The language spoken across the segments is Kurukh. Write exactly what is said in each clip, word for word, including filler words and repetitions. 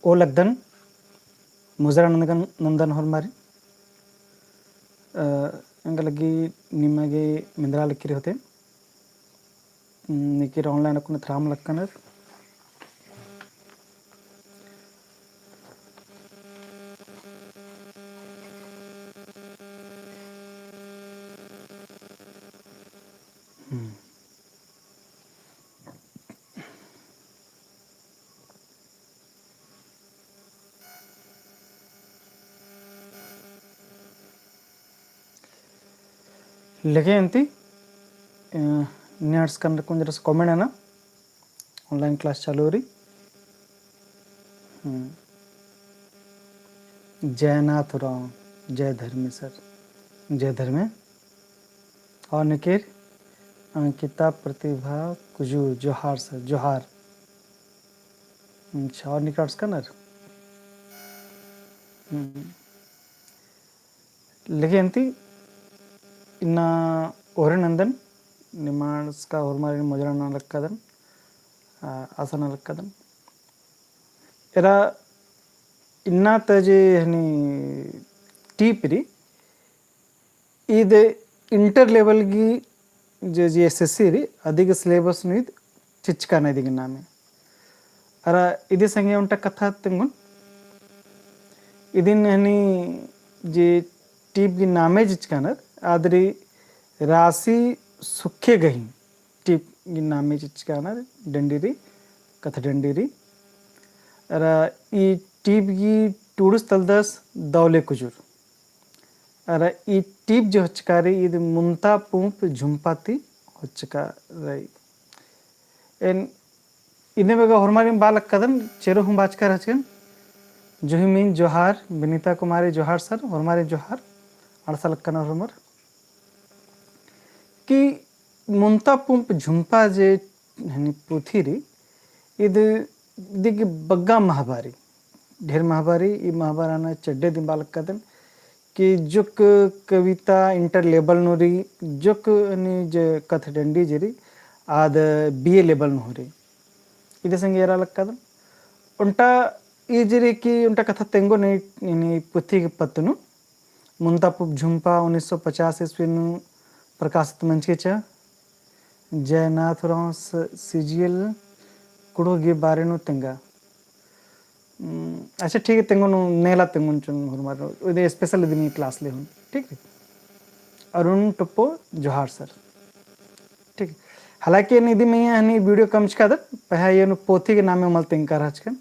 ओ लगदन, मुजरा नंदन, नंदन होरमारिन। अ, एंगा लग्गी निमा गे मेंदरा लगी रई होते। हम्म, निकिर online अक्कुन थ्राम लक्कनर। हम्म। लेके अन्ती, अ, नेट्स कन कुंजरस comment है ना, online class चालू रई। हम्म। जयनाथ उराँव, जय धर्मे sir, जय धर्मे। और निकिर अंकिता प्रतिभा कुजूर, जोहार sir, जोहार। अच्छा, और निकिर arts कनर? हम्म। लेकिन अन्ती इन्ना ओरे नंदन, निमाड़स्का होरमारिन मुजरा नना लक्कादन, आ, आसा नना लक्कादन। एरा इन्ना ता जे हनी टीप रई, ईद inter level गी जे, जे SSC रई, अदिगे syllabus नू ईद चिच्चका ना इदिगे नामे। अरा इदी संगे ओन्टा कत्था तेंगोन, इदिन हनी जे टीप गी नामे चिच्चका ना, आद रई रासी सुखे गही टीप गी नामे चिच्चका ना, डंडी रई, कत्थ डंडी रई। अरा ई टीप गी टूड़ुस तलदस दौले कुजूर। अरा ई टीप जे होच्चका रई, ईद मुन्ता पूंप झुम्पा ती होच्चका रई। एन इन्ने बेगा होरमारिन बआ लक्कादन, चेरो हूँ बाचका रहचकन। जुही मीन जोहार, विनीता कुमारी जोहार sir, होरमारिन जोहार, अंड़सा लक्कन होरमर। कि मुन्ता पूंप झुम्पा जे हनी पुथी रई, ईद दिग बग्गा महबा रई, ढेर महबा रई, ई महबा रअना चड्डे दिम बआ लक्कादन कि जोक कविता inter level नू रई, जोक हनी जे कत्थ डंडी जे रई, आद BA level नू हूँ रई। इदे संगे एरा लक्कादन। ओन्टा ई जे रई कि ओन्टा कत्था तेंगोन हनी पुथी गी पत्त नू, मुन्ता पूंप झुम्पा उन्नीस सौ पचास ईस्वी नू प्रकाशित मंजकी चा। जयनाथ उराँव स-, CGL कुँड़ुख़ गी बारे नू तेंगा। उम, अच्छा, ठीक है, तेंगोन, नेला तेंगोन चिओन होरमर, इदे special इदिन class ले हूँ, ठीक है। अरुण टोप्पो, जोहार sir। ठीक। हालांकि एन इदी मइय्याँ हनी video कमचकादन, पहें एन पोथी गे नामे मल तेंगका रहचकन।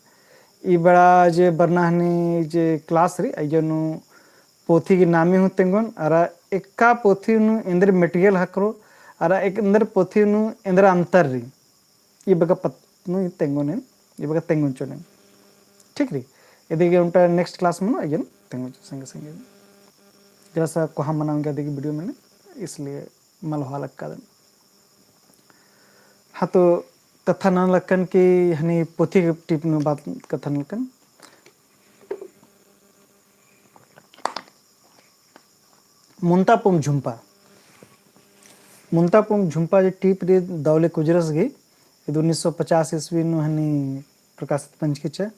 ई बेड़ा जे बरना हनी जे class रई, अइय्या नू पोथी गे नामे हूँ तेंगोन, अरा एका पोथी नू एन्देर material ख़क्खरो, अरा एक एन्देर पोथी नू एन्देर अंतर रई। ई बग्गे पत्त नू तेंगोन एन, ई बग्गे तेंगोन चिओन एन। ठीक रई? इदी गे ओन्टा next class मनो, अइय्या नू तेंगोन चिओन संगे संगे। जरा सा कोहा मना ओंगी इदी गे video मने, इसलिए मल होआ लक्कादन। हाँ, तो कत्था नना लक्कन कि हनी पोथी गे टीप नू बात कत्था नना लक्कन। मुन्ता पूंप झुम्पा। मुन्ता पूंप झुम्पा जे टीप रई दौले कुजरस गी, ईद उन्नीस सौ पचास ईस्वी नू हनी प्रकाशित मंजकी चा।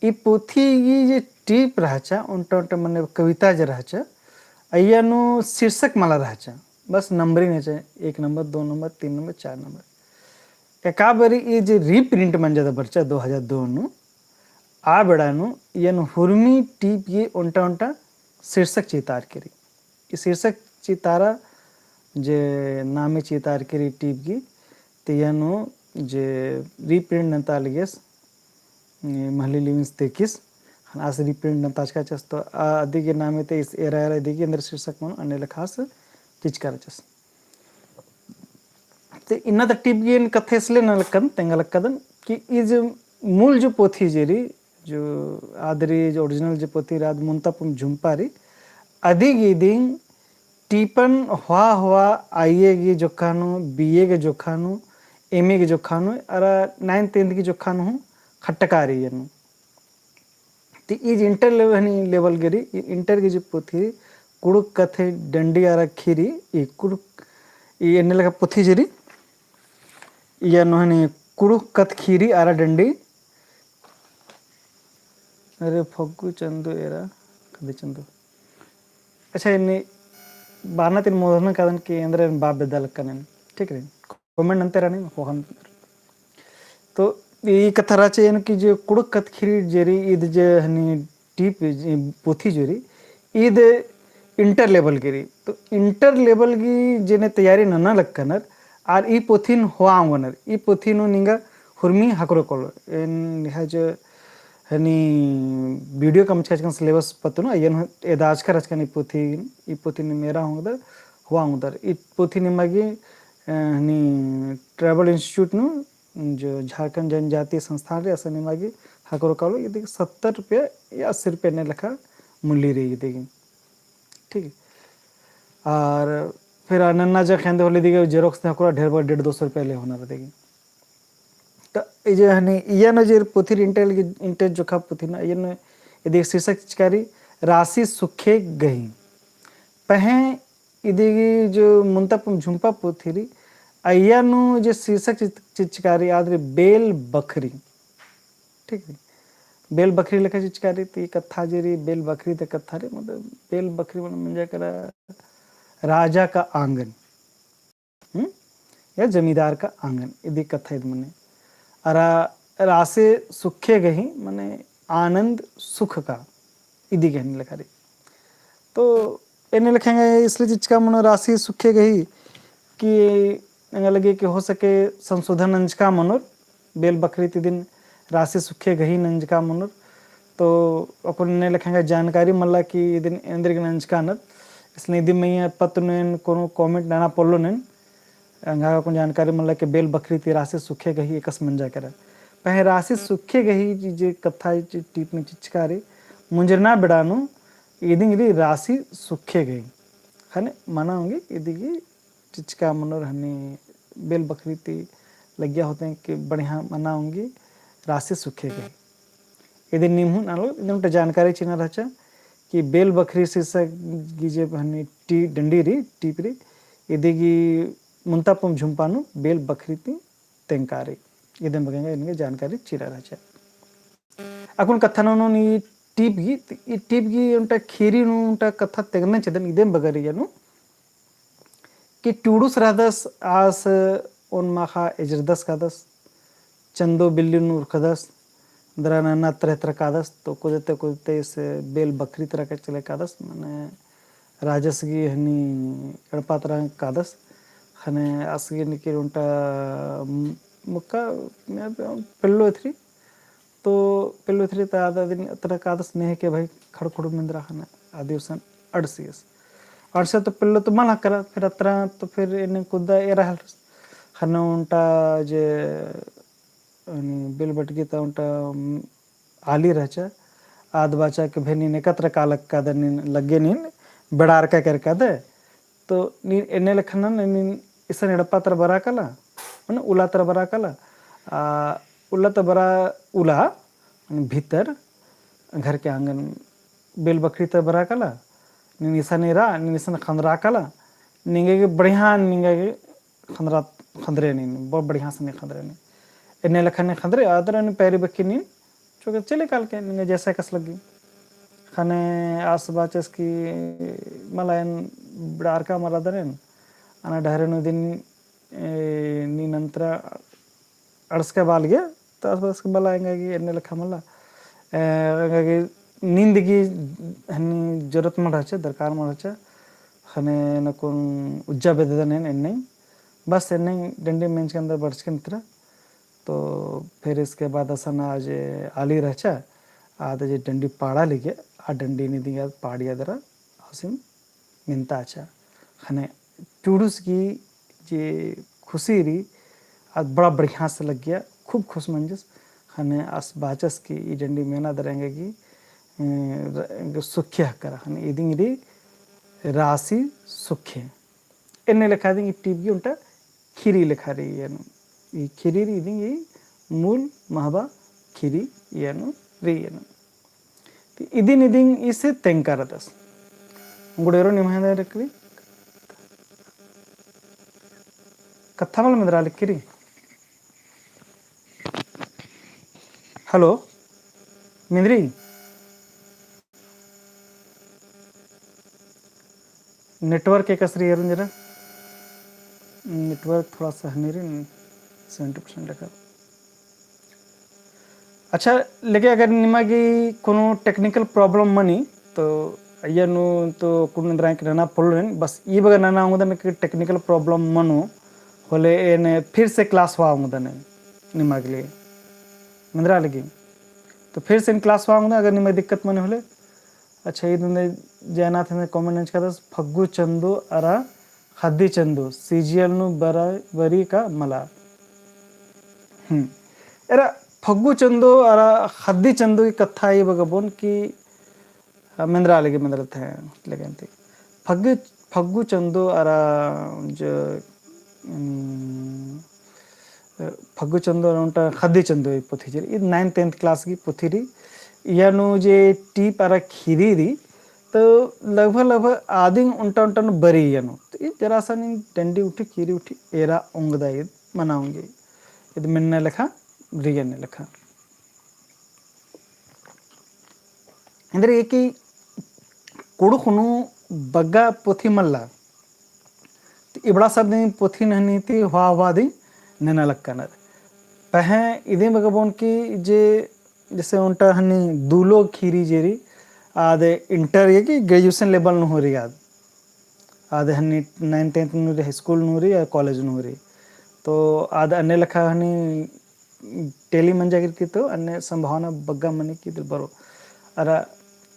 ई पोथी गी जे टीप रहचा, ओन्टा ओन्टा मने कविता जे रहचा, अइय्या नू शीर्षक मला रहचा, बस numbering रहचा, एक नंबर, दो नंबर, तीन नंबर, चार नंबर। एका बारी ई जे reprint मंजा दा बरचा दो हजार दो नू, आ बेड़ा नू एन हुरमी टीप गी ओन्टा ओन्टा शीर्षक चितारकी रई। ई शीर्षक चितारा जे नामे चितारकी रई टीप गी, ते एन जे reprint नन्ता लगियस, ए, महली लिविंस तेकिस, ख़ने आस reprint नन्ताचकाचस तो आ अदिगे नामे ते इस एरा एरा अदिगे एन्देर शीर्षक मनो अन्ने लेखा आस चिच्चका रहचस। ते इन्ना ता टीप गी एन कत्था इसले नना लक्कन, तेंगा लक्कादन कि ई जे मूल जो पोथी जे रई, जो आद रई, जो original जो पोथी रई, आद मुन्ता पूंप झुम्पा रई, अदिगे इदिन टीपन होआ होआ IA गी जोक्खा नू, BA गी जोक्खा नू, MA गी जोक्खा नू, अरा ninth tenth गी जोक्खा नू हूँ खट्टका रई एन नू। ते ई जे inter level हनी level गे रई, ई inter गी जे पोथी रई, कुँड़ुख़ कत्थ डंडी अरा ख़ीरी, ई कुँड़ुख़, ई एन्ने लेखा पोथी जे रई, ई एन नू हनी कुँड़ुख़ कत्थ ख़ीरी अरा डंडी, अरे फग्गु चंदू एरा, कदी चंदू। अच्छा, इन्नी बाना तिन मोदन कादन कि एन्द्रा एन बआ बेद्दा लक्कन एन। ठीक रई। Comment नन्ते रअनी, होहन। तो ई कत्था रहचा एन कि जे कुँड़ुख़ कत्था ख़ीरी जे रई, ईद जे हनी टीप जे पोथी जे रई, ईद inter level गही रई। तो inter level गही जे ने तैयारी नना लक्कनर, आर ई पोथी नू होआ ओंगनर, ई पोथी नू निंगा हुरमी ख़क्खरो कालो। एन निंग्है जे हनी video कमचका चिकन syllabus पत्त नू, अइय्या नू एदाचका रहचकन ई पोथी, ई पोथी नू मेरा ओंगदर, होआ ओंगदर। ई पोथी निमा गे, अ, हनी tribal institute नू, जो झारखंड जनजातीय संस्थान रई, असन निमा गे ख़क्खरो कालो, इदी गे सत्तर रुपया या अस्सी रुपया एन्ने लेखा मूल्य रई इदी गे। ठीक है। आर फिर नन्ना जे ख़ेंदे होले इदी गे xerox ते ख़क्खरो ढेर बग्गे डेढ़ दो सौ रुपया ले होना रई इदी गे। तो ई जे हनी, इय्या नू जे पोथी रई inter, inter जोखा पोथी नू, इय्या नू इदी गे शीर्षक चिचका रई रासी सुखे गही। पहें इदी गे जो मुन्ता पुम झुम्पा पोथी रई, अइय्या नू जे शीर्षक चिच-, चिचका रई आद रई बेल बखरी। ठीक रई। बेल बखरी लेखा चिचका रई, ती कत्था जे रई बेल बखरी ती कत्था रई, मतलब बेल बखरी मने मंजा केरा राजा का आंगन। हम्म? या जमींदार का आंगन, इदी कत्था ईद मने। अरा रासे सुखे गही, मने आनंद सुख का, इदी गही लेखा रई। तो एन्ने लेखा एंगा इसलिए चिचका मनो रासे सुखे गही कि एंगा लगे कि हो सके संशोधन नंजका मनोर, बेल बखरी ती इदिन रासे सुखे गही नंजका मनोर। तो अक्कुन एन्ने लेखा एंगा जानकारी मल्ला कि इदिन एन्देरगे नंजका नर। इसलिए इदी मइय्याँ पत्त नू एन कोनो comment नना पोल्लोन एन। एंगा अक्कुन जानकारी मल्ला कि बेल बखरी ती रासे सुखे गही एकस मंजा केरा। पहें रासे सुखे गही जे, जे कत्था जे टीप नू चिचका रई, मुंजरना बेड़ा नू इदिंग रई रासे सुखे गही। ख़ने मना ओंगी इदी गे चिचका मनोर हनी बेल बखरी ती लग्गिया होते कि बढ़िया मना ओंगी रासे सुखे गही। इदिन नीम हूँ नालो, इदिन ओन्टा जानकारी चिअना रहचा कि बेल बखरी शीर्षक गही जे हनी टी-, डंडी रई, टीप रई, इदी गे मुन्ता पुम झुम्पा नू बेल बखरी ती तेंगका रई। इदिन बग्गे एंगा इनगे जानकारी चिअना रहचा। अक्कुन कत्था ननोन ई टीप गही, ई टीप गही ओन्टा ख़ीरी नू ओन्टा कत्था तेंगदन चिअदन इदिन बग्गे रई इय्या नू कि टूड़ुस रअदस आस ओन माख़ा एजरदस कादस, चंदो बिल्ली नू उरखदस, दरा नन्ना तरे तरे कादस, तो कुदते कुदते इस बेल बखरी तरा का चले कादस, मने राजस गही हनी एड़पा तरा कादस, ख़ने आस गही निकिर ओन्टा मु-, मुक्का, मैं पेल्लो एथरी, तो पेल्लो एथरी ता आद अदिन अतरा कादस नेहे के भाई खड़खुड़ मेंदरा ख़ने आदिवसन अंड़सियस। अंड़सिया तो पेल्लो तो मल ख़क्खरा, फिर अतरा तो फिर एन्ने कुद्दा एरा हेलरस। ख़ने ओन्टा जे बेल बटगी ता ओन्टा आली रहचा, आद बाचा के भे नीन एकतरा कालक कादर नीन लग्गे नीन बेड़ारका केरका दे। तो नीन एन्ने लेखा नन नीन इसन एड़पा तरा बरा काला, मने उला तरा बरा काला, आ, उला तरा बरा उला, मने भीतर घर के आंगन बेल बखरी तरा बरा काला, नीन इसन एरा, नीन इसन ख़ंदरा काला, निंगा गे बढ़िया निंगा गे ख़ंदरा, ख़ंदरे नीन, बहुत बढ़िया से नीन ख़ंदरे नीन। एन्ने लेखा नीन ख़ंदरे, आदर नीन पैरी बक्की नीन, चोके चले काल के, निंगा जैसा कस लग्गी। ख़ने आस बाचस कि मला एन बेड़ारका मला दरेन, अना डहरे नू इदिन, ए, नीन अन्तरा अंड़सका बाल गे, तो आस बाचस कि मला एंगा गे एन्ने लेखा मला, ए, एंगा गे नींद गही हनी जरूरत मल रहचा, दरकार मल रहचा। ख़ने नकुन उज्जा बेद्ददन एन एन्ने। बस एन्ने डंडी मेंजकन दरा बरचकन इतरा। तो फिर इसके बाद असन आ जे आली रहचा, आद जे डंडी पाड़ा लगिया, आ डंडी नीन इदिन आद पाड़िया दरा आसिम मेन्ता रहचा। ख़ने टूड़ुस गही जे खुशी रई, आद बड़ा बढ़िया से लग्गिया, खूब खुश मंजस। ख़ने आस बाचस कि ई डंडी मेना दरा एंगा गे, अ, र-, सुखे ख़क्खरा। ख़ने इदिंग रई रासी सुखे। एन्ने लेखा इदिंग ई टीप गही ओन्टा ख़ीरी लेखा रई इय्या नू। ई ख़ीरी रई इदिंग ई मूल महबा ख़ीरी इय्या नू रई इय्या नू। ती इदिन इदिंग इसे तेंगका रअदस। गुड़ेरो निम्है दे रकरी। कत्था मल मेंदरा लिक्की रई। Hello, मेंदरी? Network एकसरी एरन जरा, network थोड़ा सा हनी रई, seventy percent लेखा। अच्छा, लेकिन अगर निमा गे कोनो technical problem मनी, तो अइय्या नू तो कुन एन्दरा कि नना पोल्लोन, बस ई बग्गे नना ओंगदन कि technical problem मनो, होले एन फिर से class होआ ओंगदन निमा गे लिए। मेंदरा लगी। तो फिर से एन class होआ ओंगदन, अगर निमा दिक्कत मनी होले, अच्छा, ईद एन्दे जयनाथ एन्दे comment नंजकादस, फग्गु चंदो अरा ख़द्दी चंदो, CGL नू बरा-, बरी का मला। हम्म। एरा फग्गु चंदो अरा ख़द्दी चंदो की कत्था ई बग्गे बओन कि, अ, मेंदरा लगी, मेंदरा थे, लेकिन ती। फग्गु, फग्गु चंदो अरा जो, हम्म, फग्गु चंदो ओन्टा ख़द्दी चंदो ई पोथी जे रई, ई ninth tenth class की पोथी रई। इया नू जे टीप अरा खीरी रई, तो लगभग लगभग आदिन ओन्टा ओन्टा नू बरी इया नू। तो ई जरा सा नीन डंडी उठी, खीरी उठी, एरा ओंगदा ईद मना ओंगी। ईद मेन्ना लेखा, रिगेन्ने लेखा। एन्देरगे कि कुँड़ुख़ नू बग्गे पोथी मल्ला। तो इबड़ा सब दिम पोथी नहनी ती हुआ हुआ दिम नना लक्कनर। पहें इदिम बग्गे बओन कि जे जैसे ओन्टा हनी दुलो खीरी जे रई, आद inter या कि graduation level नू हूँ रई आद। आद हनी ninth tenth नू रई, high school नू रई या college नू रई। तो आद अन्ने लेखा हनी tally मंजा केरकी तो अन्ने संभावना बग्गे मनी कि इदिल बरो। अरा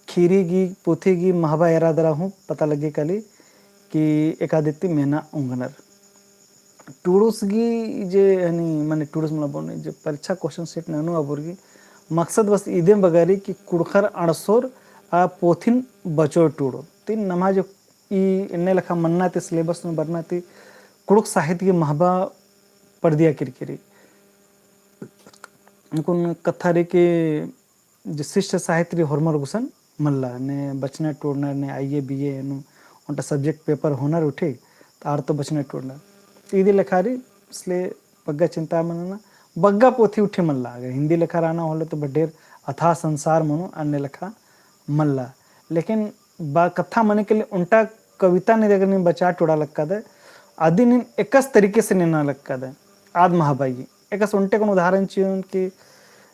खीरी गही पोथी गही महबा एरा दरा हूँ पता लग्गी काली कि एका दिम ती मेना ओंगनर। टुड़ुस गही जे हनी, माने टुड़ुस मला बओन जे परीक्षा question set ननू अबुर गही मकसद बस इदिम बग्गे रई कि कुँड़ुख़र अंड़सोर आ पोथिन बचोर टुड़ोर। ती नम्है जो ई एन्ने लेखा मन्ना ती syllabus नू बरना ती कुँड़ुख़ साहित्य गही महबा परदिया केरकी रई। कुन कत्था रई कि जे शिष्ट साहित्य रई होरमर गुसन मल्ला, ने बचना टुड़नर, ने IABA नू ओन्टा subject paper होनर उठी, तो आर तो बचना टुड़नर। तो इदी लेखा रई, इसलिए बग्गे चिंता मल नना, बग्गे पोथी उठी मल्ला। अगर हिन्दी लेखा रअना होले तो ढेर अथाह संसार मनो, अन्ने लेखा मल्ला। लेकिन बा कत्था मनी के लिए ओन्टा कविता नीन अगर नीन बचा टुड़ा लक्कादय, अदिन नीन एकस तरीके से नना लक्कादय, आद महबा गही। एकस ओन्टे कुन उदाहरण चिओन कि,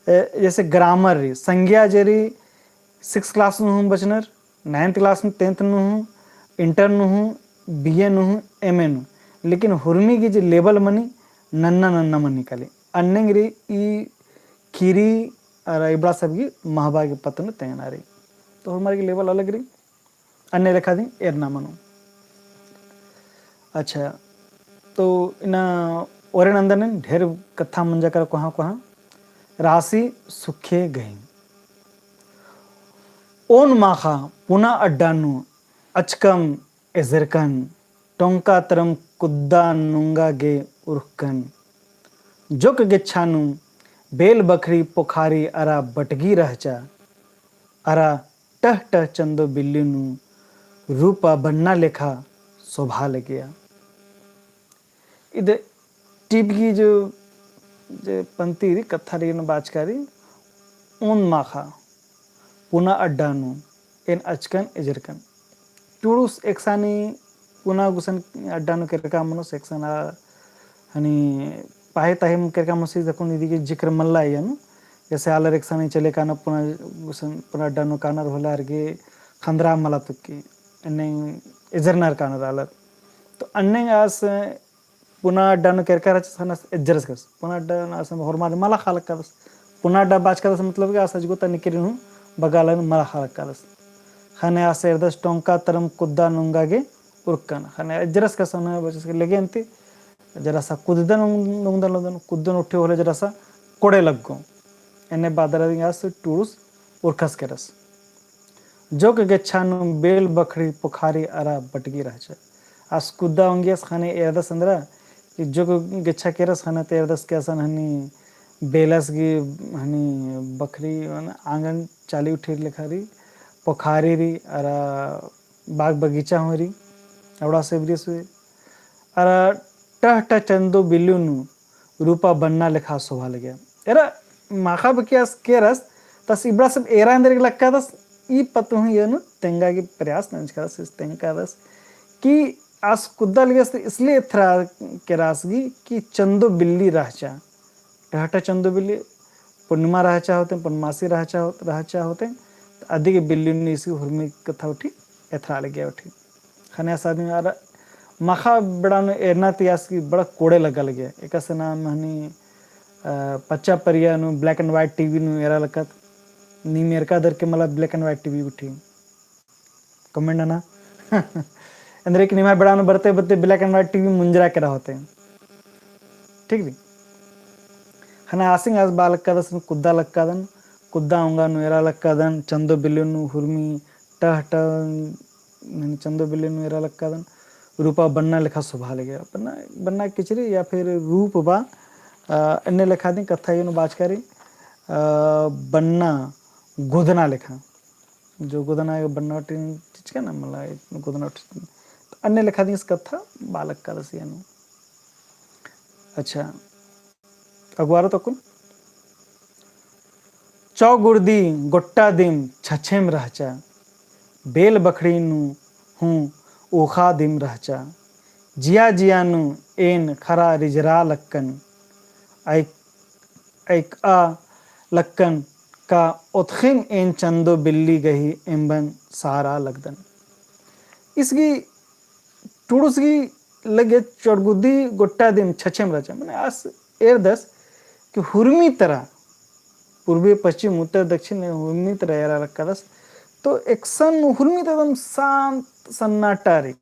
ए, जैसे grammar रई, संज्ञा जे रई, sixth class नू हूँ बचनर, ninth class नू, tenth नू हूँ, inter नू हूँ, BA नू हूँ, MA नू। लेकिन हुरमी गही जे level मनी, नन्ना नन्ना मनी काली। अन्नेंग रई ई खीरी अरा इबड़ा सब गही महबा गही पत्त नू तेंगना रई। तो हुरमर गही level अलग रई। अन्ने लेखा दिम एरना मनो। अच्छा, तो इन्ना ओरे नन्दन ढेर कत्था मंजा केरा कोहाँ कोहाँ। रासी सुखे गही। ओन माखा पुना अड्डा नू अचकम एजरकन, टोंका तरम कुद्दा नुंगा गे उरखकन। जोक गेच्छा नू बेल बखरी पोखारी अरा बटगी रहचा, अरा टह टह चंदो बिल्ली नू रूपा बन्ना लेखा शोभा लगिया। इद टीप गही जो, जे पंती रई, कत्था रई, एन बाचका रई, ओन माखा पुना अड्डा नू एन अचकन एजरकन। टुड़ुस एकसानी पुना गुसन अड्डा नू केरका मनोस एकसाना हनी पाहे ताहिम केरका मनोस, जखुन इदी गही जिक्र मल्ला इया नू, जैसे आलर एकसानी चले काना पुना गुसन, पुना अड्डा नू कानर होले आर गे खंदरा मला तुक्की, एन्ने एजरनर कानर आलर। तो अन्ने आस पुना अड्डा नू केरका रहचस ख़ने आस एजरस केरस। पुना अड्डा नू आस होरमारिन मला ख़ा लक्कादस। पुना अड्डा बाचकादस मतलब कि आस अजगो ता निकरिन हूँ बग्गे आलरिन मला ख़ा लक्कादस। ख़ने आस एरदस टोंका तरम कुद्दा नुंगा गे उरखकन। ख़ने एजरस केरस ख़ने बचस के लेगे अन्ती जरा सा कुद्दन नुंग-, नुंगदन लगदन, कुद्दन उठे होले जरा सा कोड़े लग्गो। एन्ने बअदर दिम आस टुड़ुस उरखस केरस। जोक गेच्छा नू बेल बखरी पोखारी अरा बटगी रहचा। आस कुद्दा ओंगियस ख़ने एरदस एन्दरा, कि जोक गेच्छा केरस ख़ने ते एरदस कि असन हनी बेलस गही हनी बखरी, माने आंगन चाली उठेर लेखा रई, पोखारी रई, अरा बाग बगीचा हूँ रई, अबड़ा से बरियस हुए। अरा टह टह चंदो बिल्ली नू रूपा बन्ना लेखा शोभा लगिया। एरा माखा बकी आस केरस, तस इबड़ा सब एरा एन्देर गे लक्कादस, ई पत्त हूँ इया नू तेंगा गही प्रयास नंजकादस, तेंगकादस कि आस कुद्दा लगियस तो इसलिए एथरा केरा आस गही कि चंदो बिल्ली रहचा। टहटा चंदो बिल्ली पूर्णिमा रहचा होते, पूर्णमासी रहचा हो-, रहचा होते, तो अदी गे बिल्ली नू इसकी हुरमी कत्था उठी, एथरा लगिया उठी। ख़ने आस आदमी आर माख़ा बेड़ा नू एरना ती आस गही बड़ा कोड़े लग्गा लगिया। एकासे नाम हनी, अ, पच्चा परिया नू black and white TV नू एरा लक्कत। नीम एरका दर के मला black and white TV उठी। Comment नना। एन्देर कि निमा बेड़ा नू बरते बरते black and white TV मुंजरा केरा होते। ठीक दी। ख़ने आसिंग आस बआ लक्कादस, कुद्दा लक्कादन, कुद्दा ओंगा नू एरा लक्कादन, चंदो बिल्ली नू हुरमी टह टह, माने चंदो बिल्ली नू एरा लक्कादन, रूपा बन्ना लेखा शोभा लगिया। बन्ना, बन्ना किचरी या फिर रूप बा, अ, एन्ने लेखा दी कत्था एन बाचका रई, अ, बन्ना गोदना लेखा। जो गोदना बन्ना टिन चिचका ना मला गोदना टिन। अन्ने लेखा दिस कत्था बआ लक्कादस एन। अच्छा, अगुवारो तकुन। चौगुर्दी गोट्टा दिम छछेम रहचा, बेल बखड़ी नू हूँ ऊखा दिम रहचा। जिया जिया नू एन खरा रिझरा लक्कन, अइक-, अइकआ लक्कन का ओतख़िम एन चंदो बिल्ली गही एम्बन सारा लगदन। इसगी टुड़ुस गही लगे चौगुर्दी गोट्टा दिम छछेम रहचा। माने आस एरदस कि हुरमी तरा, पूर्वी, पश्चिम, उत्तर, दक्षिण, हुरमी तरा एरा लक्कादस। तो एकसन हुरमी तरा एकदम शांत सन्नाटा रई।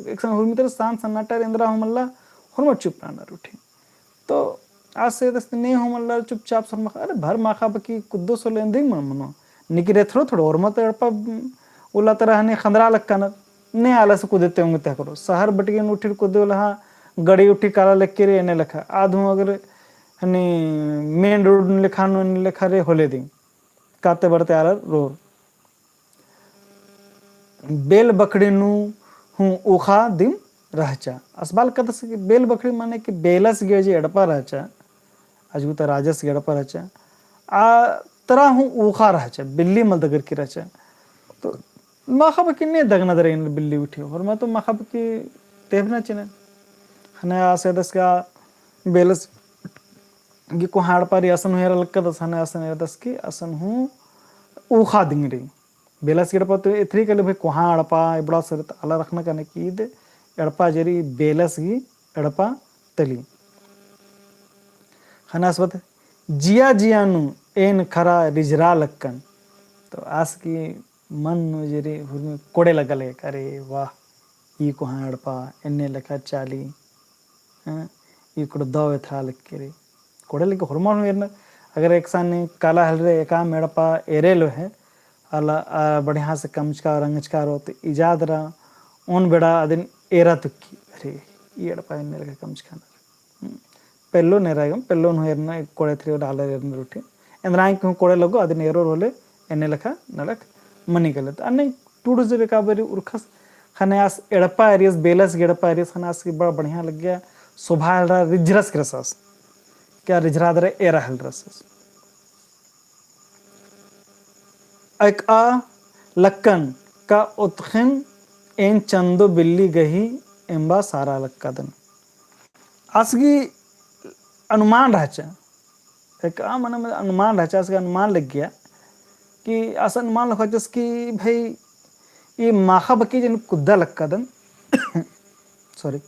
एकसन हुरमी तरा शांत सन्नाटा रई, एन्दरा हूँ मल्ला, होरमा चुप रअनर उठी। तो आस एरदस ने हूँ मल्ला चुपचाप होरमा, अरे भर माख़ा बकी कुद्दो सोले एन्देर मनो। निकिर एथरो थोड़ो होरमा तो एड़पा उल्ला तरा हने ख़न्दरा लक्कानर। ने आलस कुद्दे ते ओंगे ते करो। शहर बटगे नू उठिर कुद्दे उल्ला हाँ गड़ी उठी काला लेक्के रे एन्ने लेखा। आद हूँ अगर हने main road नू लेखा नू एन्ने लेखा रे होले दी। काते बरते आलर रोर। बेल बखड़ी नू हूँ ऊखा दिम रहचा। आस बआ लक्कादस कि बेल बखड़ी माने कि बेलस गे जे एड़पा रहचा, अजगुता राजस गे एड़पा रहचा, आ तरा हूँ ऊखा रहचा, बिल्ली मल दगर की रहचा। तो माख़ा बकी ने दगना दरा एन्ने बिल्ली उठी, होरमा तो माख़ा बकी तेबना चिने। ख़ने आस एरदस का बेलस गही कोहाँ एड़पा रई असन हूँ एरा लक्कादस, ख़ने असन एरदस कि असन हूँ ऊखा दिम रई। बेलस गही एड़पा तो एथरी काली भाई कोहाँ एड़पा, इबड़ा सरित आलर अख़ना कने कि ईद एड़पा जे रई बेलस गही एड़पा तली। ख़ने आस बअदस, जिया जिया नू एन खरा रिझरा लक्कन। तो आस गही मन नू जे रई हुरमी कोड़े लग्गा लगे, अरे वाह, ई कोहाँ एड़पा, एन्ने लेखा चाली, हैं, ई कुड़ दव एथरा लक्के रई। कोड़े लगे होरमा हूँ एरनर, अगर एकसन काला हेलरे एकाम एड़पा एरे लो है, आला, आ, बढ़िया से कमचका रंगचका रओ, तो इजाद रआ, ओन बेड़ा अदिन एरा तुक्की, अरे, ई एड़पा एन्ने लेखा कमचका नर। हम्म। पेल्लो नेरा एगम, पेल्लो नू एरना, कोड़े एथरी आलर एरनर उठी। एन्दरा एंक हूँ कोड़े लग्गो, अदिन एरोर होले, एन्ने लेखा नलख मनी गलत। अन्ने टुड़ुस जे बेका बारी उरखस, ख़ने आस एड़पा एरियस, बेलस गही एड़पा एरियस, ख़ने आस गही बड़ा बढ़िया लग्गिया, शोभा हेलरा, रिझरस केरस आस। का रिझरा दरा एरा हेलरस आस। अइकआ लक्कन का ओतख़िम एन चंदो बिल्ली गही एम्बा सारा लक्कादन। आस गही अनुमान रहचा, अइकआ मने, मने अनुमान रहचा, आस गही अनुमान लग्गिया कि आस अनुमान लग्गिया कि भाई ई माख़ा बकी जे नू कुद्दा लक्कादन। Sorry।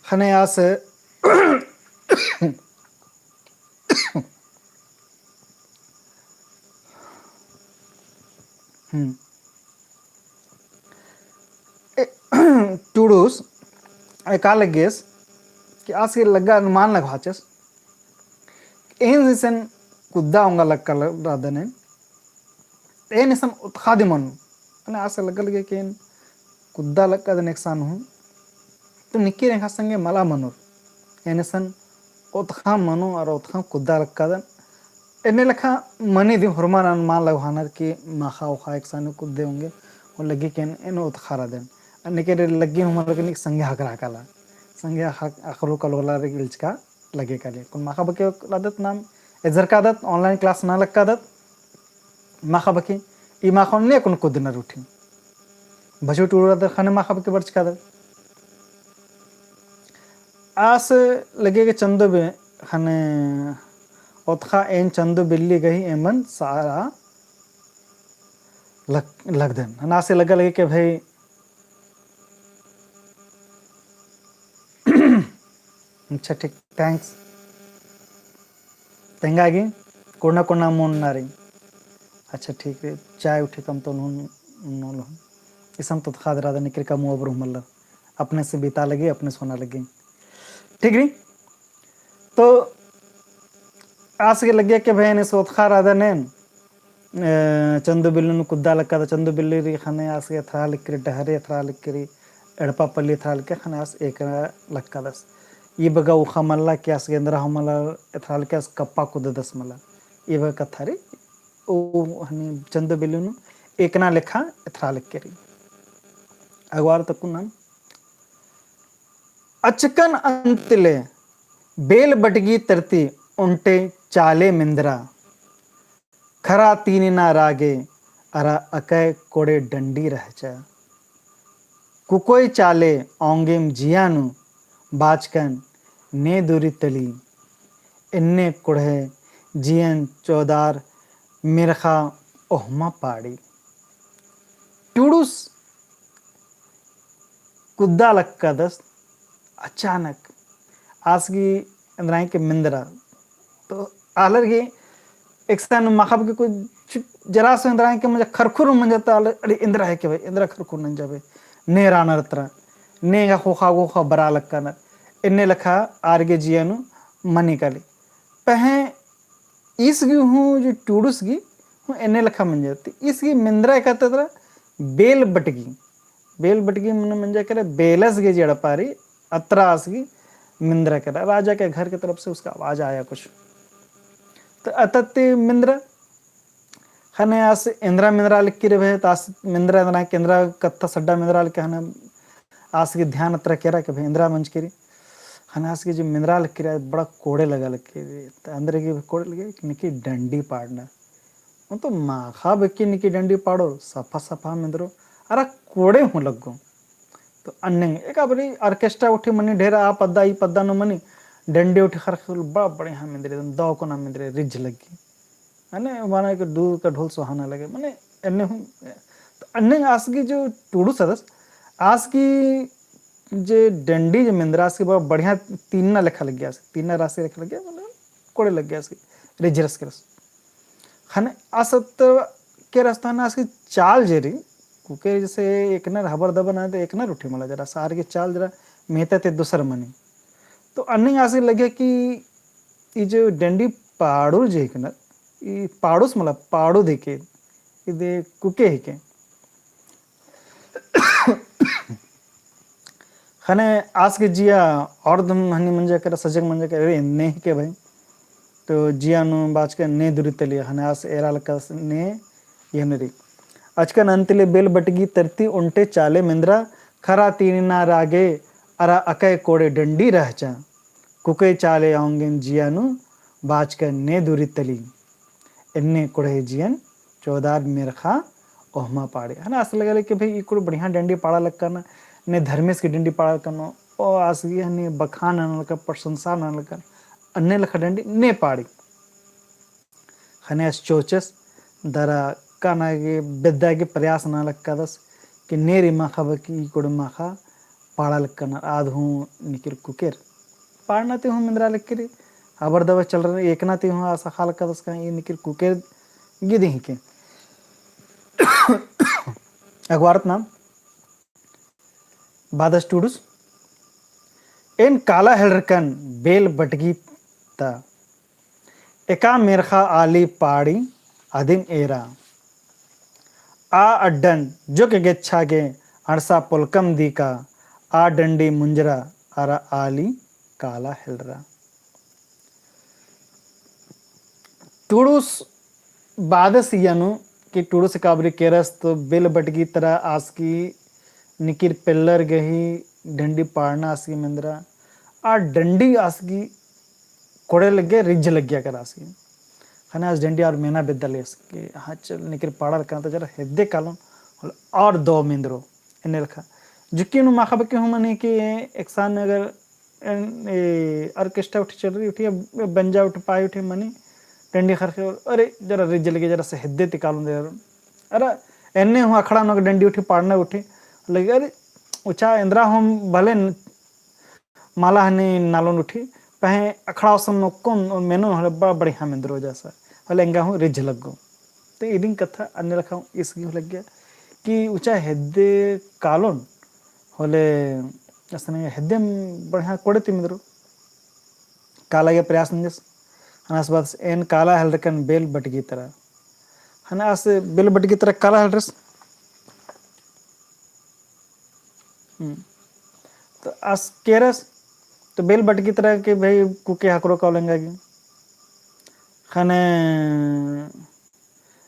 ख़ने आस हम्म। ए, टुड़ुस, एका लग्गेस कि आस गही लग्गा अनुमान लग्गाचस। एन इसन कुद्दा ओंगा लग्गा ल-, रअदन एन। एन इसन ओतख़ा दिम मनो। मने आस लग्गा लग्गे कि एन कुद्दा लग्गा दन एकसन हूँ। तो निकिर एंग्है संगे मला मनोर। एन इसन ओतख़ा मनो और ओतख़ा कुद्दा लग्गा दन। एन्ने लेखा मनी दिम होरमर अनुमान लग्गानर कि माख़ा ओख़ा एकसन कुद्दे ओंगे। हूँ लग्गी कि एन, एन ओतखा रअदन। अन्ने के रे लग्गी हूँ मला कि निक संगे हकरा काला। संगे हक-, अखरो कलोला रे इल्चका लगे काली। कुन माखा बके रअदत नाम एजरकादत, online class ना लक्कादत। माखा बके, ई माखा ने कुन कुदनर उठी। बजू टूड़ू रअदत ख़ने माखा बके बरचकादत। आस लगे के चंदो बे-, ख़ने ओतखा एन चंदो बिल्ली गही एमन सारा लग-, लगदन। हना से लगा लगे के भाई, अच्छा ठीक, thanks। तेंगा गे, कोड़ना कोड़ना मोन नारी। अच्छा ठीक रे, चाय उठे कम तो नून, नून लोन। इसन तो खाद रादा निकर का मुआ बरू मल्ला। अपने से बीता लगे, अपने सोना लगे। ठीक री? तो आस गे लग्गिया के भाई ने सोतखा रादा नेन, अ, चंदो बिल्ली नू कुद्दा लक्कादस, चंदो बिल्ली री ख़ने आस गे एथरा लिक्करी, डहरे एथरा लिक्करी, एड़पा पल्ली एथरा लिक्करी, ख़ने आस एकना लक्कादस। ई बगा उखा मल्ला कि आस गे एन्दरा हूँ मल्ला, एथरा लिक्करी आस कप्पा कुद्ददस मल्ला। ई बगा कत्था री, ओ हनी चंदो बिल्ली नू एकना लेखा एथरा लिक्करी। अगवार तक कुन्नन अचकन अंतले बेल बटगी तरती ओन्टे चाले मेंदरा। खरा तीनी ना रागे अरा अकय कोड़े डंडी रहचा। कुकोय चाले औंगेम जिया नू बाचकन ने दूरी तली। एन्ने कोड़हे जियन चौदार मेरखा ओहमा पाड़ी। टुड़ुस कुद्दा लक्कादस अचानक आस गी एन्दरा हिके मेंदरा। तो आलर गे एकसन माखा बके कुछ जरा सो एन्दरा हिके मंजा खरखुर मंजा तो आलर अरे एन्दरा हिके भाई, एन्दरा खरखुर नंजा बे, ने रानर तरा, ने गा खोखा गोखा बरा लक्कानर, एन्ने लखा आर गे जिया नू मनी काली। पहें ईस गी हूँ जो टुड़ुस गी हूँ एन्ने लखा मंजा। तो ईस गी मेंदरा एका तरा बेल बटगी। बेल बटगी मने मंजा केरा बेलस गे जेड़ा पारी अतरा आस गी मेंदरा केरा। राजा के घर के तरफ से उसका आवाज आया कुछ। तो अतत्ती मेंदरा ख़ने आस एन्दरा मेंदरा लिक्की रे भे, तो आस मेंदरा एन्दरा, एन्दरा कत्था सड्डा मेंदरा लिक्की ख़ने आस गी ध्यान अतरा केरा के भे एन्दरा मंजकी री। ख़ने आस गी जो मेंदरा लिक्की री, बड़ा कोड़े लगा लिक्की री। तो अंदर गे कोड़े लगे, निकी डंडी पाड़ना। तो माखा बके निकी डंडी पाड़ो, सफा सफा मेंदरो, अरा कोड़े हूँ लग्गो। तो अन्ने एका बारी orchestra उठी मनी ढेर आ पद्दा, ई पद्दा नू मनी, डंडी उठी खरखुर बड़ा बढ़िया मेंदरे, दौ कोना मेंदरे, रिझ लग्गी। अन्ने माने के दूर का ढोल सुहाना लगे, माने अन्ने हूँ, तो अन्ने आस गी जो टुड़ुस रअदस, आस गी जे डंडी जे मेंदरा आस गी बड़ा बढ़िया तीना लेखा लग्गी आस गी, तीना रासी लेखा लग्गी, माने कोड़े लग्गी आस गी, रिझरस केरस। ख़ने आस तो केरस तो ख़ने आस गी चाल जे री, कुके जैसे एकनर हबर दबर ना तो एकनर उठी मला जरा, आर गी चाल जरा मेहता ते दूसर मनी। तो अन्ने आस गी लगे कि ई जो डंडी पाड़ू जे हिकनर, ई पाड़ुस मला पाड़ू देखे, ई दे कुके हिके। ख़ने आस गे जिया और दम हनी मंजा केरा, सजग मंजा केरा, अरे एन्ने हिके भाई। तो जिया नू बाचकन ने दूरी तली, ख़ने आस एरा लक्कादस ने एन्ने री। अचकन अंतले बेल बटगी तरती ओन्टे चाले मेंदरा, खरा तीनी ना रागे अरा अकय कोड़े डंडी रहचा। कुकय चाले औंगेन जिया नू बाचकन ने दूरी तली। एन्ने कोड़हे जियन चौदार मेरखा ओहमा पाड़े। ख़ने आस लगा ले कि भाई ई कुड़ बढ़िया डंडी पाड़ा लक्कन, ने धर्मेस की डंडी पाड़ा लक्कन, ओ आस गी हनी बखान नना लक्कन, प्रशंसा नना लक्कन, अन्ने लखा डंडी ने पाड़ी। ख़ने आस चोचस दरा काना गे बेद्दा गे प्रयास नना लक्कादस कि ने री माखा बके ई कुड़ माखा पाड़ा लक्कन आद हूँ निकिर कुकेर। पाड़ना ती हूँ मेंदरा लक्की री, हबर दबर चल रहे, एकना ती हूँ आस अख़ा लक्कादस का ई निकिर कुकेर गिदी हिके। अगवारत नाम बादस टुड़ुस, एन काला हेलरकन बेल बटगी ता। एका मेरखा आली पाड़ी अदिन एरा। आ अड्डन जोक गेच्छा गे अंड़सा पोलकम दीका, आ डंडी मुंजरा अरा आली काला हेलरा। टुड़ुस बादस इय्या नू कि टुड़ुस एका बारी केरस तो बेल बटगी तरा आस गही निकिर पेल्लर गही डंडी पाड़ना आस गही मेंदरा। आ डंडी आस गही कोड़े लग्गे, रिझ लग्गिया केरा आस गही। ख़ने आस डंडी आर मेना बेद्दा लगियस कि हाँ चल निकिर पाड़ा लक्कन तो जरा हेद्दे कालोन होले आर दव मेंदरो एन्ने लेखा। जुक्की नू माख़ा बक्की हूँ मनी कि एकसन अगर एन, ए, orchestra उठी चल रही उठी, या बंजा उठी पाई उठी मनी, डंडी ख़रख़ी, अरे, जरा रिझ लग्गे, जरा से हेद्दे ती कालोन दे, अरे, एन्ने हूँ अखड़ा नू डंडी उठी पाड़ना उठी, लग्गे, अरे, उचा एन्द्रा हूँ भले न-, मला हनी नालोन उठी, पहें अखड़ा ओसन नू कौन मेनो होले बड़ा बढ़िया मेंदरो जैसा, होले एंगा हूँ रिझ लग्गो। तो इदिन कत्था अन्ने लेखा ईस गही हूँ लग्गिया कि उचा हेद्दे कालोन होले असने हेद्देम बढ़िया कोड़े ती मेंदरो। काला गे प्रयास नंजस। ख़ने आस बादस एन काला हेलरकन बेल बटगी तरा। ख़ने आस बेल बटगी तरा काला हेलरस। हम्म। तो आस केरस, तो बेल बटगी तरा कि भाई कुके हकरो कालो एंगा गे। ख़ने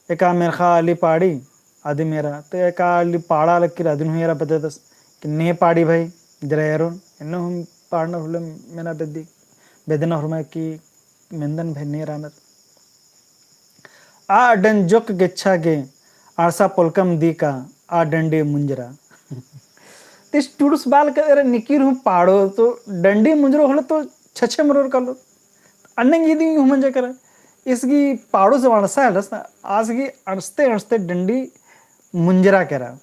एका मेर्ख़ा आली पाड़ी अदिम एरा, तो एका आली पाड़ा लक्किर अदिन हूँ एरा बेद्ददस कि ने पाड़ी भाई, जरा एरोन, एन्ने हूँ पाड़ना होले मेना बेद्दी, बेद्दना होरमा कि मेंदन भाई ने एरानर। आ अड्डन जोक गेच्छा गे, अड़सा पोलकम दी का, आ डंडी मुंजरा। तिस टुड़ुस बाल का एरा निकिर हूँ पाड़ो, तो डंडी मुंजरो होले तो छछे मरोर कालो। अन्ने गे इदिन हूँ मंजा केरा। ईस गही पाड़ुस अड़सा हेलरस ना, आस गही अंड़सते अंड़सते डंडी मुंजरा केरा।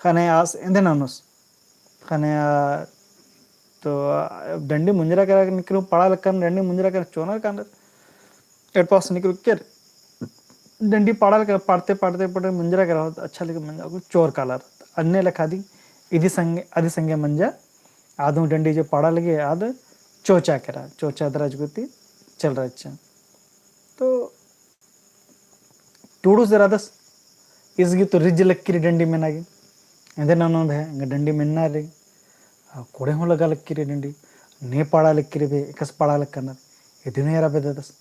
ख़ने आस एन्देर ननोस। ख़ने आ, तो आ, डंडी मुंजरा केरा निकिर हूँ पाड़ा लक्कन डंडी मुंजरा केरा चोनर कानर। एड़पा ओसन निकिर केरा डंडी पाड़ा लक्कन पाड़ते पाड़ते पाड़ते मुंजरा केरा अच्छा लगे मंजा चोर कालर। अन्ने लेखा दी इदी संगे, अदी संगे मंजा आद हूँ डंडी जो पाड़ा लगे आद चोचा केरा, चोचा दरा जुगुती चल रहचा। तो टुड़ुस एरादस, ईस गही तो रिझ लक्किरी डंडी मेना गे। एन्देर ननोन भया, एंगा डंडी मेन्ना रई। आ, कोड़े हूँ लगा लक्किरी डंडी। ने पाड़ा लक्किरी बे, एकासे पाड़ा लक्कनर। इदिन हूँ एरा बेद्ददस।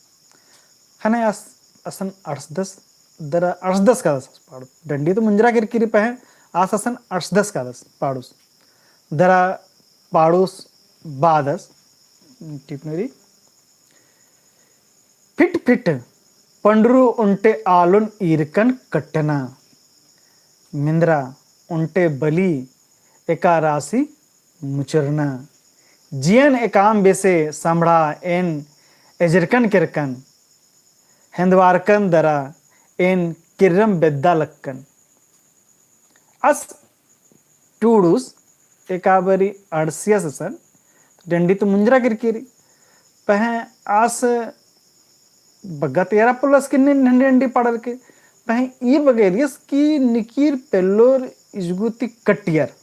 ख़ने आस, असन अंड़सदस, दरा अंड़सदस कादस पाड़ुस। डंडी तो मुंजरा केरकी रई पहें, आस असन अंड़सदस कादस पाड़ुस। दरा पाड़ुस बादस, टिपनुरी। फिट फिट पंडरू ओन्टे आलोन ईरकन कट्टना। मेंदरा ओन्टे बली एका रासी मुचरना। जियन एकाम बेसे सम्भड़ा एन एजरकन केरकन। हेन्दवारकन दरा एन किर्रम बेद्दा लक्कन। आस टुड़ुस एका बारी अंड़सियस असन, डंडी तो मुंजरा केरकी रई। पहें आस बग्गे ती एरा पोल्लस कि नीन डंडी पाड़र के, पहें ई बग्गे एरियस कि निकिर पेल्लोर इजगुती कट्टियर।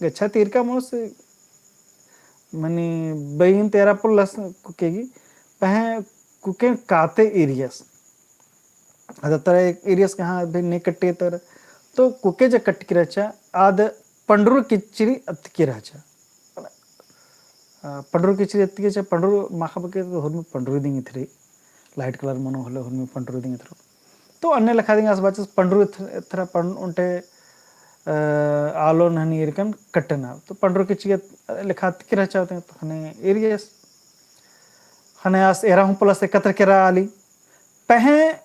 गेच्छा ती ईरका मोस मनी बईन ती एरा पोल्लस कुके गही, पहें कुके काते एरियस। अद तरा एरियस कहाँ भी ने कट्टी तर, तो कुके जे कट्टकी रहचा, आद पंडरू किचरी अतकी रहचा। अ, पंडरू किचरी अतकी रहचा, पंडरू माखा बके तो हुरमी पंडरू दिंग इथरी, light colour मनो होले हुरमी पंडरू दिंग इथरो। तो अन्ने लेखा दिंग आस बाचस पंडरू इथ-, इथरा पं-, ओन्टे, अ, आलो नहनी एरकन कट्टना। तो पंडरू किचरी लेखा अतकी रहचा होते, तो ख़ने एरियस। ख़ने आस एरा हूँ पोल्लस एकत्र केरा आली। पहें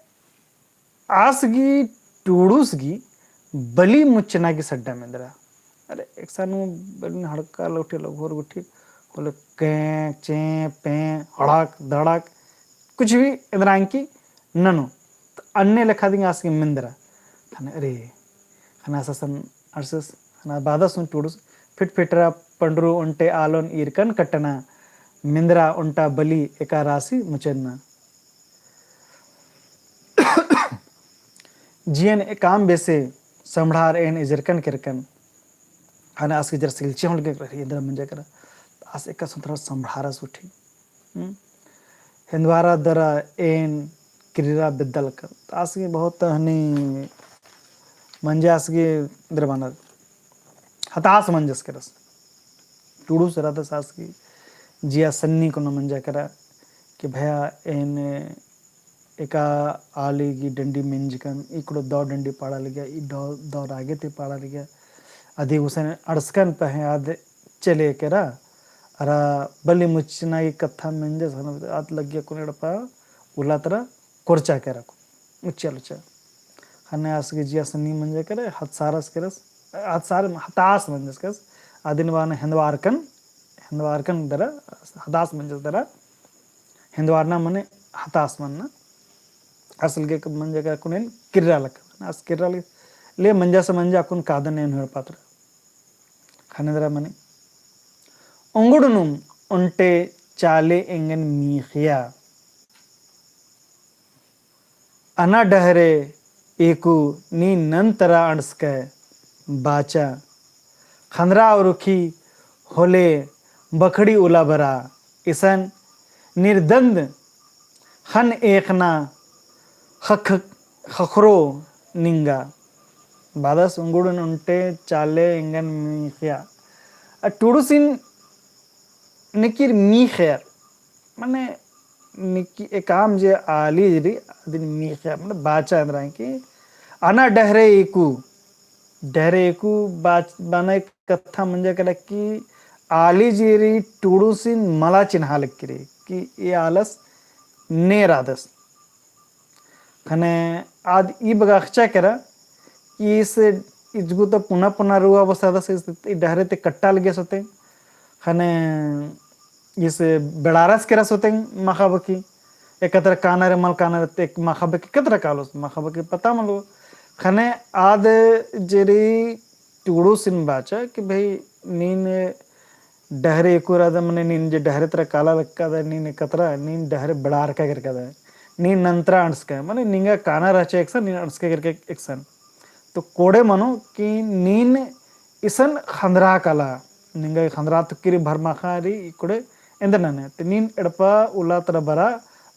आस गही टुड़ुस गही बली मुच्चना गही सड्डा मेंदरा। अरे, एकसन बली हड़का लौठी लगोर गुट्ठी, होले कें, चें, पें, हड़क, दड़क, कुछ भी एन्दरा एंकी ननो। तो अन्ने लेखा दिंग आस गही मेंदरा। ख़ने, अरे, ख़ने आस असन अंड़सस, ख़ने बादस हूँ टुड़ुस, फिट फिटरा पंडरू ओन्टे आलोन ईरकन कट्टना, मेंदरा ओन्टा बली एका रासी मुचरना। जियन एकाम बेसे सम्भड़ार एन एजरकन केरकन। ख़ने आस गही जरा सिलचे होले गे रही एन्दरा मंजा केरा। आस एकासे थोड़ा सम्भड़ारस उठी। हम्म? हेन्दवारा दरा एन किर्रा बेद्दा लक्कन। तो आस गही बहुत हनी मंजा आस गही दरबानर। हतास मंजस केरस। टुड़ुस एरादस आस गही जिया सन्नी कोनो मंजा केरा कि भया एन एका आली गही डंडी मेंजकन, इकड़ो दौ डंडी पाड़ा लगिया, ई दौ, दौ रागे ती पाड़ा लगिया। अदी गुसन अंड़सकन पहें आद चले केरा, अरा बल्ली मुच्चना गही कत्था मेंजस, ख़ने आद लगिया कुन एड़पा उल्ला तरा कोरचा केरा कुन, उच्चा लुच्चा। ख़ने आस गही जिया सन्नी मंजा केरा, हतसारस केरस, हतसार, हतास मंजस केरस, अदिन बअना हेंदवारकन, हेंदवारकन दरा, हतास मंजस दरा, हेंदवारना मने हतास मन्ना। आस लगे मंजा केरा कुन एन किर्रा लक्कन। आस किर्रा लगे, ले मंजा से मंजा अक्कुन कादन एन हुड़ पात्र। ख़ने दरा मने, ओंगुड़नुम ओन्टे चाले एंगन मीख़िया। अना डहरे एकु नीन नन्तरा अंड़सकय बाचा। ख़न्दरा उरखी होले बखड़ी उला बरा। इसन निरदंद ख़न्न एख़ना ख़ख-, ख़खरो निंगा। बादस ओंगुड़नुम ओन्टे चाले एंगन मीख़िया। आ टुड़ुसिन निकिर मीख़ेर, मने निकी एकाम जे आली रई, अदिन मीख़ेर, मने बाचा एन्दरा कि अना डहरे एकु, डहरे एकु बाच-, बअना कत्था मंजा केरा कि आली जे रई टुड़ुसिन मला चिन्हा लगी रई कि ए आलस ने रअदस। ख़ने आद ई बग्गे अख़चा केरा कि इस इजगु तो पुना पुना रुआ बसादस, इस ई डहरे ती कट्टा लगियस होते। ख़ने इस बेड़ारस केरस होते माख़ा बकी। एकतरा काना रे मल काना रे ते माख़ा बकी कतरा कालोस, माख़ा बकी पता मलो। ख़ने आद जे रई टुड़ुसिन बाचा कि भई नीन डहरे एकु रअदय, मने नीन जे डहरे तरा काला लक्कदय, नीन एकतरा, नीन डहरे बेड़ारका केरकदय, नीन नन्तरा अंड़सकय, मने निंगा काना रहचा एकसन, नीन अंड़सका केरकय एकसन। तो कोड़े मनो कि नीन इसन ख़न्दरा काला, निंगा ख़न्दरा तुक्की रई भरमाख़ा रई, कोड़े एन्देर नने। तो नीन एड़पा उल्ला तरा बरा,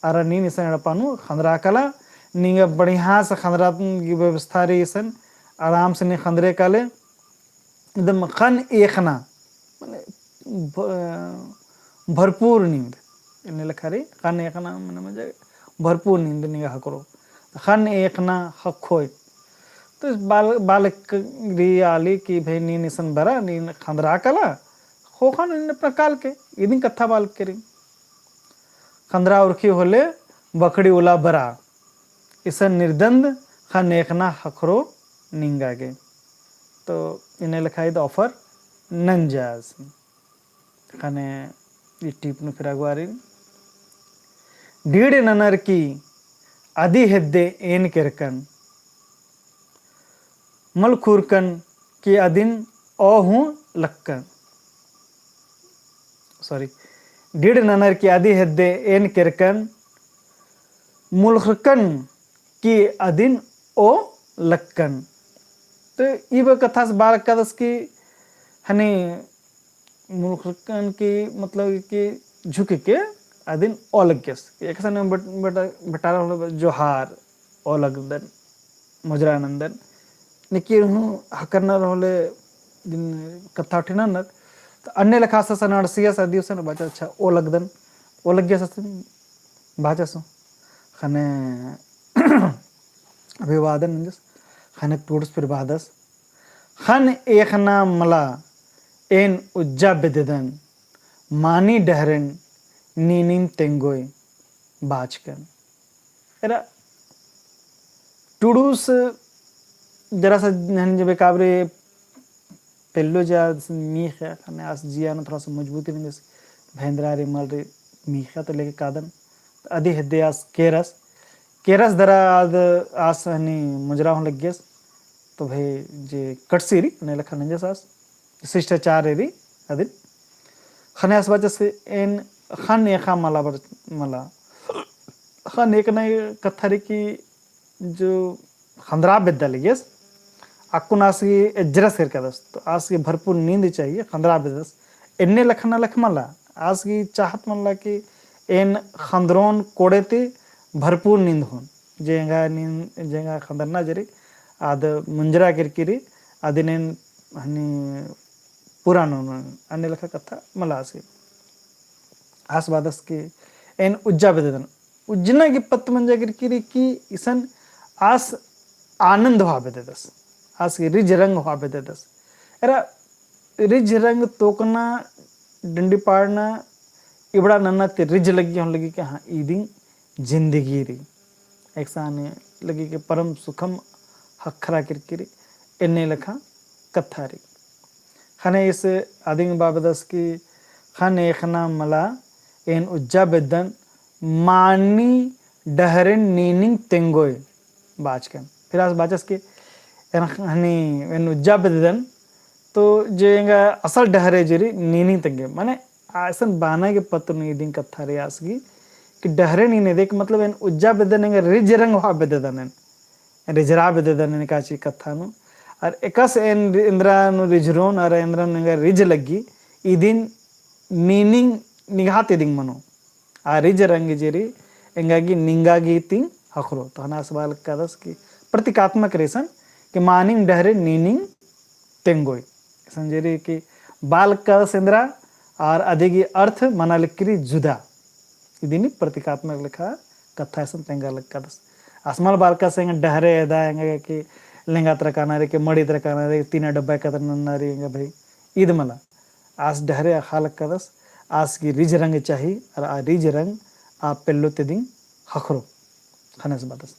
अरा नीन इसन एड़पा नू ख़न्दरा काला, निंगा बढ़िया से ख़न्दरा की व्यवस्था रई इसन, आराम से नीन ख़न्दरे काले, एकदम ख़न्न एख़ना, मने भ-, भरपूर नींद। एन्ने लेखा रई, ख़न्न एख़ना मने, मने भरपूर नींद निंगा ख़क्खरो। ख़न्न एख़ना ख़क्खोय। तो बाल-, बालक रई आली कि भई नीन इसन बरा, नीन ख़न्दरा काला, ख़ोख़ा नीन अपना काल के, इदिन कत्था बालक के रई। ख़न्दरा उरखी होले बखड़ी उला बरा। इसन निरदंद ख़न्न एख़ना ख़क्खरो निंगा गे। तो एन्ने लेखा ईद offer नंजा आसी। ख़ने ई टीप नू फिर अगुवारी। डीड़ ननर की अदी हेद्दे एन केरकन। मल खुरकन कि अदिन ओ हूँ लक्कन। Sorry, डीड़ ननर की अदी हेद्दे एन केरकन, मुलखरकन कि अदिन ओ लक्कन। तो ई बग्गे कत्था से बालक कादस कि हनी मुलखरकन की मतलब कि झुक के अदिन ओ लग्गेस। एकसन बट-, बट-, बटार होले जोहार ओ लगदन, मुजरा नन्दन। निकी हूँ हकरनर होले दिन कत्था उठिनर, तो अन्ने लेखा से सन अंड़सियस अदिसन बाचस, अच्छा, ओ लगदन, ओ लग्गेस असन बाचस। ख़ने अभिवादन नंजस, ख़ने टूड़स फिर बादस। ख़न्न एख़ना मला एन उज्जा बेद्ददन, मानी डहरेन नीनिम तेंगोय बाचकन। एरा टुड़ुस जरा सा नहन जब काबरे पेल्लो जा मीख़ा, ख़ने आस जिया नू थोड़ा सा मजबूती नंजस, भेंदरा रे मल रे मीख़ा तो लेके कादन। अदी हेद्दे आस केरस, केरस दरा आद आस हनी मुजरा हूँ लग्गेस। तो भई जे कटसी रई, अन्ने लेखा नंजस आस, शिष्टाचार रई, अदिन। ख़ने आस बाचस एन ख़न्न एख़ा मला बर-, मला। ख़न्न एख़ना कत्था रई कि जो ख़न्दरा बेद्दा लगियस, अक्कुन आस गही एज्जरस केरकदस, तो आस गही भरपूर नींद चाहिए, ख़न्दरा बेद्दस। एन्ने लखना लख मला, आस गही चाहत मला कि एन ख़न्दरोन कोड़े ती भरपूर नींद होन। जेंगा नींद, जेंगा ख़न्दरना जे रई, आद मुंजरा केरकी रई, आदिन एन हनी पूरा ननोन, अन्ने लखा कत्था मला आस गही। आस बादस कि एन उज्जा बेद्ददन। उज्जना गे पत्त मंजा केरकी रई कि इसन आस आनंद होआ बेद्ददस, आस गे रिझ रंग होआ बेद्ददस। एरा रिझ रंग तोकना, डंडी पाड़ना, इबड़ा नन्ना ती रिझ लग्गी, होन लग्गी कि हाँ, इदिन जिंदगी रई। एकसन लग्गी कि परम सुखम ख़क्खरा केरकी रई, एन्ने लेखा कत्था रई। ख़ने इस अदिन बआ बेद्ददस कि ख़ने एख़ना मला एन उज्जा बेद्दन मानी डहरेन नीनिंग तेंगोय बाचकन। फिर आस बाचस कि एन ख़ने एन उज्जा बेद्दन तो जे एंगा असल डहरे जे रई नीनिंग तेंगे। माने असन बअना गे पत्त नू इदिन कत्था रई आस गी कि डहरे नीने देख मतलब एन उज्जा बेद्दन एंगा रिझ रंग होआ बेद्ददन एन। रिझरा बेद्ददन एन एकासे कत्था नू। अरा एकासे एन एन्दरा नू रिझरोन अरा एन्दरा नू एंगा रिझ लग्गी इदिन नीनिंग निंग्है ती इदिन मनो। आ रिझ रंग जे रई एंगा गी निंगा गी ती ख़क्खरो। तो ख़ने आस बआ लगदस कि प्रतीकात्मक रई इसन कि मानिंग डहरे नीनिंग तेंगोय। इसन जे रई कि बआ लगदस एन्दरा अरा अदी गी अर्थ मना लगी रई जुदा। इदिन प्रतीकात्मक लेखा कत्था इसन तेंगा लगदस। आस मल बआ लगदस एंगा डहरे एदा एंगा कि लेंगा तरा काना रई कि मड़ी तरा काना रई, तीना डब्बा एकत्र नन्ना रई एंगा भई। इद मला। आस डहरे अख़ा लगदस, आस गी रिझ रंग चाही, अरा आ रिझ रंग आ पेल्लो ती इदिन ख़क्खरो। ख़ने आस बअदस।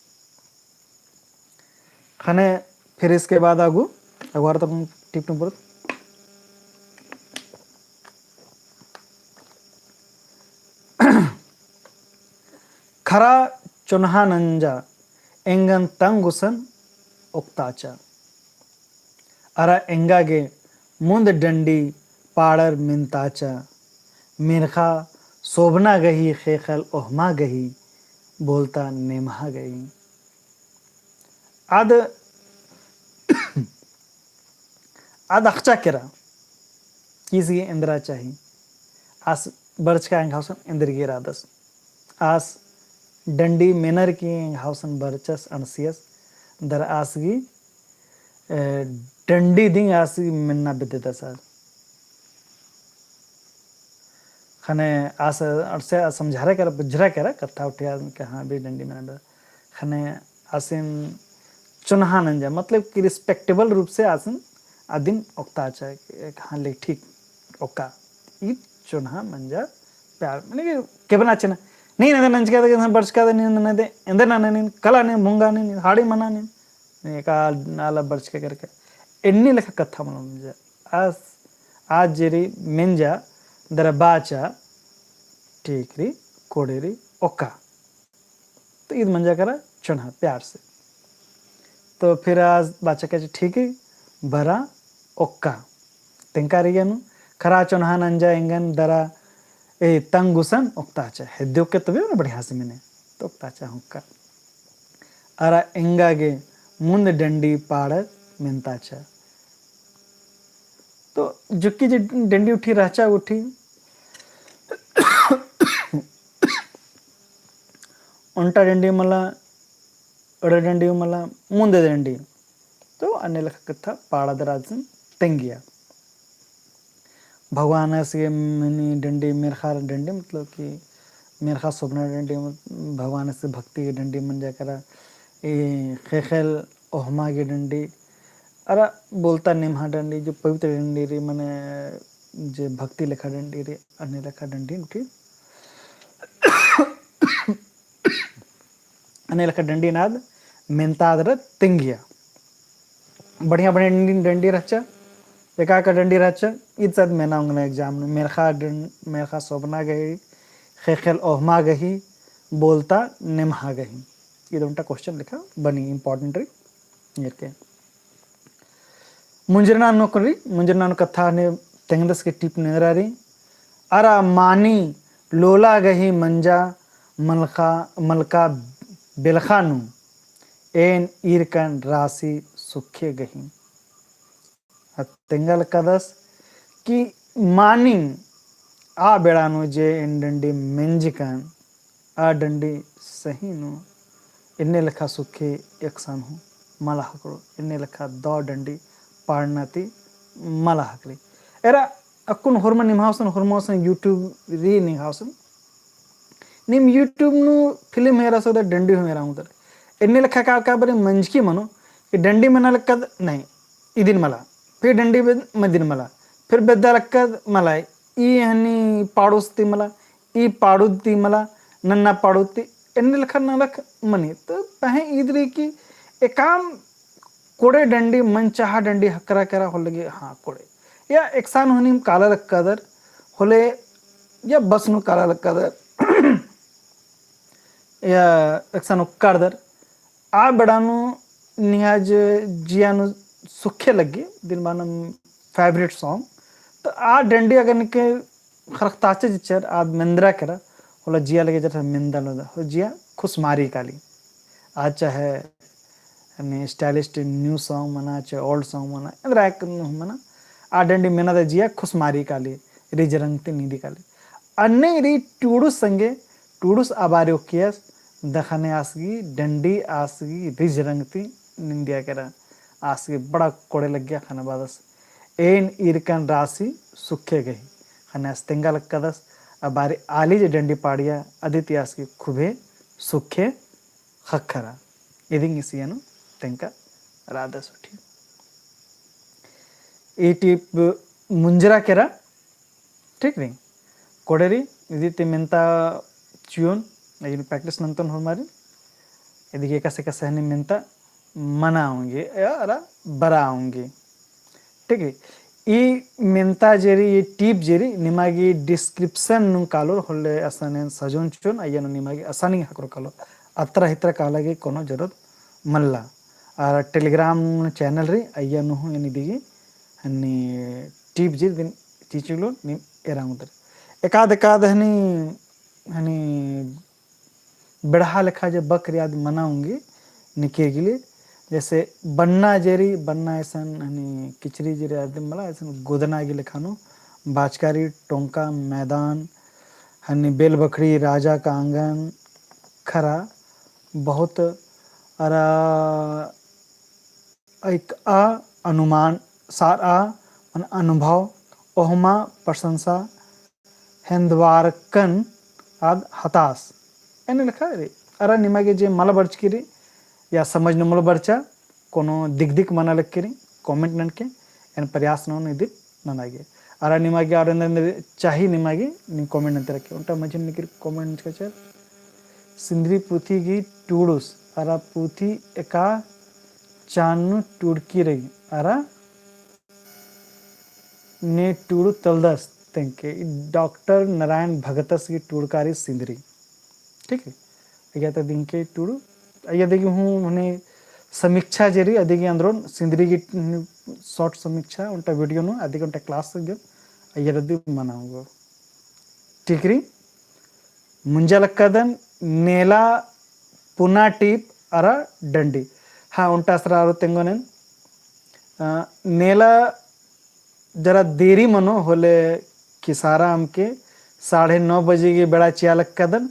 ख़ने फिर इसके बाद आगू, अगुवार तक टिप नू बरत। खरा चोन्हा नंजा एंगन तंग गुसन ओक्ताचा। अरा एंगा गे मुन्द डंडी पाड़र मेन्ताचा। मेर्ख़ा सोभना गही, ख़ेख़ेल ओहमा गही, बोलता नेम्हा गही। आद, आद अख़चा केरा, कि इस गी एन्दरा चाही। आस बरचका एंग्है गुसन एन्देरगे रअदस। आस डंडी मेनर की एंग्है गुसन बरचस अंड़सियस, दरा आस गी, ए, डंडी दिम आस गी मेन्ना बेद्ददस आर। ख़ने आस अंड़से समझारा केरा, बुझरा केरा, कत्था उठिया कि हाँ भी डंडी मेना बेद्ददस। ख़ने आसिन चोन्हा नंजा, मतलब कि respectable रूप से आसिन अदिन ओक्ताचा, हाँ ले ठीक ओक्का। ई चोन्हा मंजा प्यार, माने कि केबना चिना। नीन एन्देर नंजका दे, बरचका दे, नीन नने दे, एन्देर नने नीन, कला नीन, भुंगा नीन, हाड़ी मना नीन। एका नाला बरचका केरका। एन्ने लेखा कत्था मला मंजा। आस, आज जे रई मेंजा, दरा बाचा, ठीक रई, कोड़े रई, ओक्का। तो ईद मंजा केरा चोन्हा प्यार से। तो फिर आस बाचा केरा ठीक है, बरा ओक्का। तेंका रई नू, खरा चोन्हा नंजा एंगन दरा, ए, तंग गुसन ओक्ताचा। हेद्दे ओक्के तबे ना बढ़िया से मेने। तो ओक्ताचा ओक्का। अरा एंगा गे मुन्द डंडी पाड़र मेन्ताचा। तो जुक्की जे डंडी उठी रहचा उठी, ओन्टा डंडी मला, अड़ा डंडी मला, मुन्दे डंडी। तो अन्ने लेखा कत्था पाड़ा दरा आसिन तेंगिया। भगवानस गे मेनी डंडी, मेर्ख़ा डंडी, मतलब कि मेर्ख़ा सोभना डंडी, भगवानस गे भक्ति गे डंडी मंजा केरा, ए ख़ेख़ेल ओहमा गे डंडी, अरा बोलता नेम्हा डंडी, जो पवित्र डंडी रई, मने जे भक्ति लेखा डंडी रई, अन्ने लेखा डंडी उठी। अन्ने लेखा डंडी नाद मेन्तादर तेंगिया। बढ़िया बढ़िया डंडी, डंडी रहचा, एका एका डंडी रहचा, ईद साथ मेना ओंगना exam नू, मेर्ख़ा डं-, मेर्ख़ा सोभना गही, ख़ेख़ेल ओहमा गही, बोलता नेम्हा गही। ईद ओन्टा question लेखा बनी, important रई। एरके मुंजरना नू करी, मुंजरना नू कत्था ने तेंगदस के टीप नेंदरा रई। अरा मानी लोला गही मंजा मलका, मलका बेलखा नू, एन ईरकन रासी सुखे गही। आ तेंगा लगदस कि मानिंग आ बेड़ा नू जे एन डंडी मेंजकन, आ डंडी सही नू एन्ने लेखा सुखे एकसन हूँ मला हकरो, एन्ने लेखा दौ डंडी पाड़ना ती मला हकरी। एरा अक्कुन होरमा निम्हावसन, होरमावसन YouTube री निम्हावसन। नीम YouTube नू film हेरा सोदर, डंडी हूँ हेरा उंदर। एन्ने लेखा का, का बरे मंजकी मनो कि डंडी मेना लक्कद नहीं, इदिन मला, फिर डंडी बे-, मदिन मला, फिर बेद्दा लक्कद मला, ई हनी पाड़ुस ती मला, ई पाड़ुद ती मला, नन्ना पाड़ुद ती, एन्ने लेखा नलख मनी। तो पहें ईद रई कि एकाम कोड़े डंडी, मन चाहा डंडी हकरा केरा होले गे, हाँ, कोड़े। या एकसन हूँ नीम काला लक्कदर, होले या बस नू काला लक्कदर, या एकसन उक्कारदर, आ बेड़ा नू निंग्है जिया नू सुखे लग्गी, दिल मानम favourite song। तो आ डंडी अगर निके खरखताचे चिच्चर, आद मेंदरा केरा, होला जिया लगे जरा मेंदा लोदा, हो जिया खुसमारी काली। आ चाहे हनी stylish new song मना, चाहे old song मना, एन्दरा एक नू मना, आ डंडी मेना दा जिया खुसमारी काली, रिझ रंग ती नींदी काली। अन्ने रई टूड़ुस संगे, टूड़ुस अबारी ओक्कियस, दखने आस गही डंडी आस गही रिझ रंग ती निंदिया केरा। आस गही बड़ा कोड़े लग्गिया ख़ने बादस। एन ईरकन रासी सुखे गही। ख़ने आस तेंगा लक्कदस, अबारी आली जे डंडी पाड़िया, अदी ती आस गही खुबे सुखे ख़क्खरा। इदिंग इसिया नू तेंका रअदस उठी। ई टीप मुंजरा केरा, ठीक रई? कोड़े रई, इदी ती मेन्ता चिओन, लेकिन practice नन्तोन होरमारिन। इदी गे एकासे एकासे हनी मेन्ता मना ओंगी, या अरा बरा ओंगी। ठीक रई? ई मेन्ता जे रई, ई टीप जे रई, निमा गे description नू कालोर होले असन एन सजोन चिओन, अइया नू निमा गे असानी ख़क्खरो कालोर। अतरा हितरा काला गे कोनो जरूरत मल्ला। अरा Telegram channel रई, अइया नू हूँ एन इदी गे हनी टीप जे रई इदिन चिचुलो नीम एरा उंदर। एकाद एकाद हनी, हनी बेड़हा लेखा जे बक रई आद मना ओंगी निके गे लिए, जैसे बन्ना जे रई, बन्ना एसन हनी किचरी जे रई आद मला, एसन गोदना गे लेखा नू बाचका रई, टोंका, मैदान, हनी बेल बखड़ी, राजा का आंगन, खरा, बहुत अरा एक आ अनुमान, सार आ अन अनुभव, ओहमा प्रशंसा, हेन्दवारकन आद हतास। एन्ने लेखा रई। अरा निमा गे जे मल बरचकी रई, या समझ नू मल बरचा, कोनो दिक दिक मना लक्की रई, comment ननके, एन प्रयास ननोन इदिन नना गे। अरा निमा गे अरा एन्देर चाही निमा गे, नीम comment नन्ते रखे। ओन्टा मझी नू निकिर comment नंजका चल। सिंदरी पुथी गही टूड़ुस, अरा पुथी एका चान नू टूड़की रई, अरा ने टूड़ू तलदस तेंके, ई डॉक्टर नारायण भगतस गही टूड़का रई सिंदरी। ठीक है? अइया ता दिंके टूड़ू, अइया दिगे हूँ मने समीक्षा जे रई, अदिगे अंदरोन सिंदरी गही short समीक्षा, ओन्टा video नू, अदिगे ओन्टा class गे, अइया रदी मना ओंगो। ठीक रई? मुंजा लक्कादन नेला पुना टीप अरा डंडी। हाँ, ओन्टा असरा आरो तेंगोन एन। अ, नेला जरा देरी मनो होले किसारा अमके साढ़े नौ बजे गही बेड़ा चिआ लक्कादन,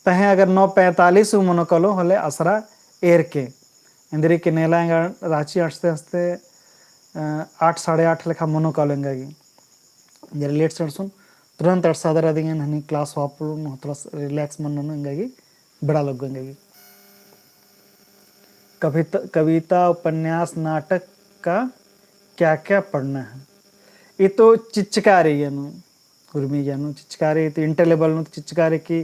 पहें अगर नौ पैंतालीस ऊ मनो कालो होले असरा एरके। एन्देरगे नेला एंगा राँची अंड़सते अंड़सते, अ, आठ, साढ़े आठ लेखा मनो कालो एंगा गे। जरा late से अंड़सोन, तुरंत अंड़सादर अदिंगन हनी class हुआ पुरुन, थोड़ा सा relax मनो एंगा गे, बेड़ा लग्गो एंगा गे। कविता, कविता, उपन्यास, नाटक का क्या क्या पढ़ना है? ई तो चिच्चका रई एनु, उर्मी एनु चिच्चका रई, तो inter level नू तो चिच्चका रई कि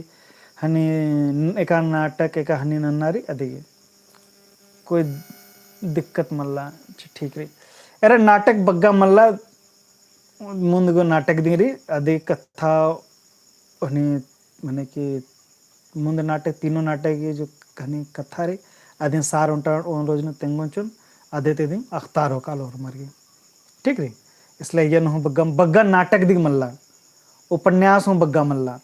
हनी एका नाटक, एका हनी नन्ना रई, अदिगे कोई दिक्कत मल्ला, ठीक रई। अरे नाटक बग्गा मल्ला, मुन्द गो नाटक दिम रई, अदि कत्था हनी, मने कि मुन्द नाटक, तीनों नाटक गही जो हनी कत्था रई, अदिन सार ओन्टा ओन रोज नू तेंगोन चिओन, अदे ती दिम अख़तारओ कालो होरमर गे। ठीक रई? इसलिए अइय्या नू हूँ बग्गा, बग्गा नाटक दिम मल्ला, उपन्यास हूँ बग्गा मल्ला।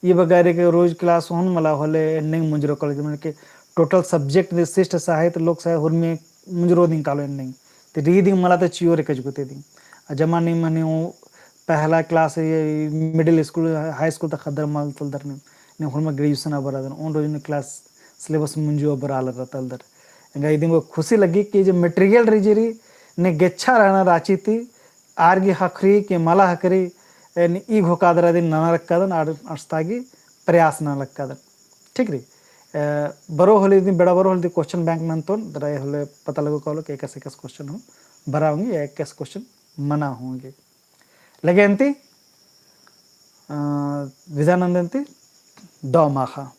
ई बग्गा रई कि रोज class ओन मला होले एन्नेम मुंजरो कालो, मने कि total subject दे शिष्ट साहित्य, लोक साहित्य, होरमर मुंजरो दिम कालो एन्नेम। ते रई दिम मला ते चिओर एकजुगते दिम। आ जमा नीम मने ओ पहला class, ये middle school, high school तक ख़द्दर मल तलदर नीम। नीम होरमर graduation अबरादन, ओन रोज नू class syllabus मुंजो अबरालर तलदर। एंगा इदिम खुशी लग्गी कि जे material रई जे रई, ने गेच्छा रअना राँची ती, आर गे ख़क्खरी कि मला ख़क्खरी, एन ई घोखादर अदिन नना लक्कादन, आर अंड़सता गे प्रयास नना लक्कादन। ठीक रई। अ, बरो होले दी, बेड़ा बरो होले दी question bank नन्तोन, दरा होले पता लगो कालो कि एकासे एकासे question हूँ बरआ ओंगी, या एकासे question मना ओंगी। लगे अन्ती, अ, विदा नन्दन ती, दव माखा।